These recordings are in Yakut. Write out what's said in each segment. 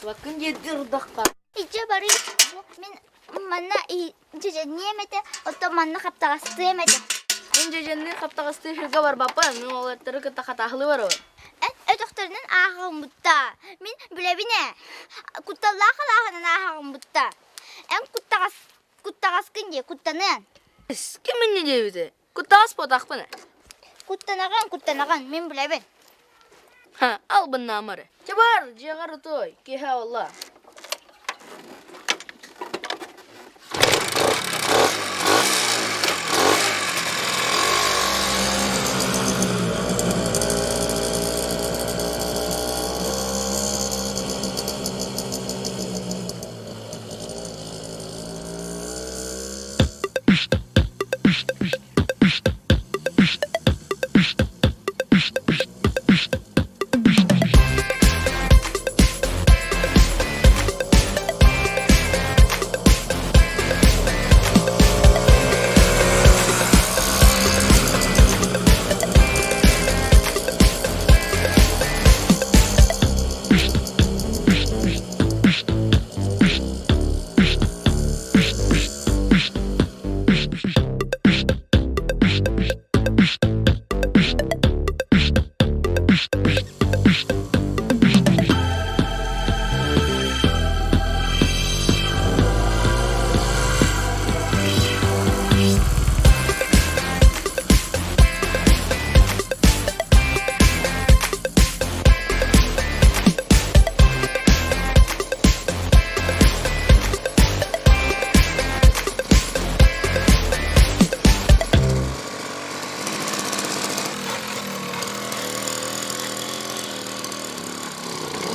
Тахсыбаккын диэти ырдахха. Иччэ барый, бу мин манна дьэдьэнниэм этэ, оттон манна хаптаҕастыам этэ. Мин дьэдьэннии хаптаҕастыы сиргэ барбаппын, мин уолаттары кытта хатааһылыы барабын. Эн өтөхтөрүнэн ааҕаҕын бутта. Мин билэбин ээ. Кутталлаах алааһынан ааҕаҕын бутта. Эн куттаҕас куттаҕаскын дии, куттаныан. Ким инньэ диэбитэ? Куттаҕас буотахпын ээ. Куттанаҕын, куттанаҕын, мин билэбин. Ха, албыннаамары. Чэ бар, дьиэҕэр утуй, киэһэ буолла.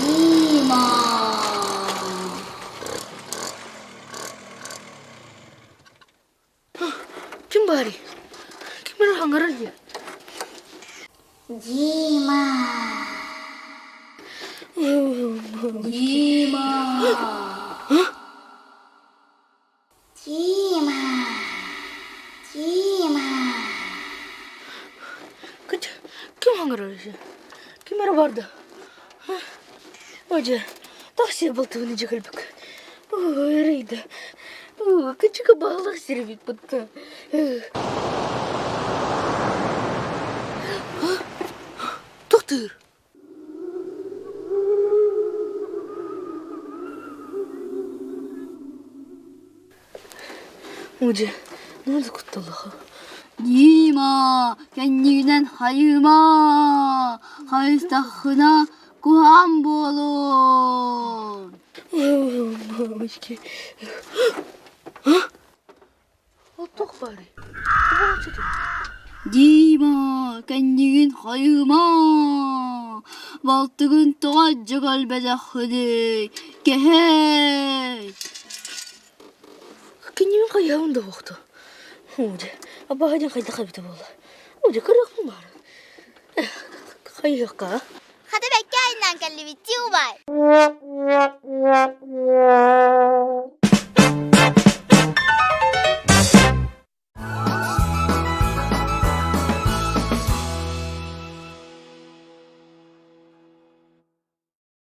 Дима! Ким баарый? Ким эрэ хаҥырар дии. Дима! Дима! Дима! Дима! Ким хаҥырар үһү? Ким эрэ барда? Ой, тахсия балтыбын дьэ кэлбик. Ой, эрейді. Кычыка баалах сирбит бутта. Тохтуур. Удьэ, наада кутталлаха. Дима, кэннигинэн хайыма, хайыстаххына куһаҕан буолуо. Мамочки. Ол туох баарый? Дима, кэннигин хайыма, балтыгын тоҕо дьөгөлбөтөххүнүй, кэһэй. Кэннибин хайыһабын да уохту. Удьэ, абааһы диэн хайдах эбитэ буолла. Удьэ, көрүөхпүн баара. Хайыахха? Хата бэккэ айнаан кэллибит, убай.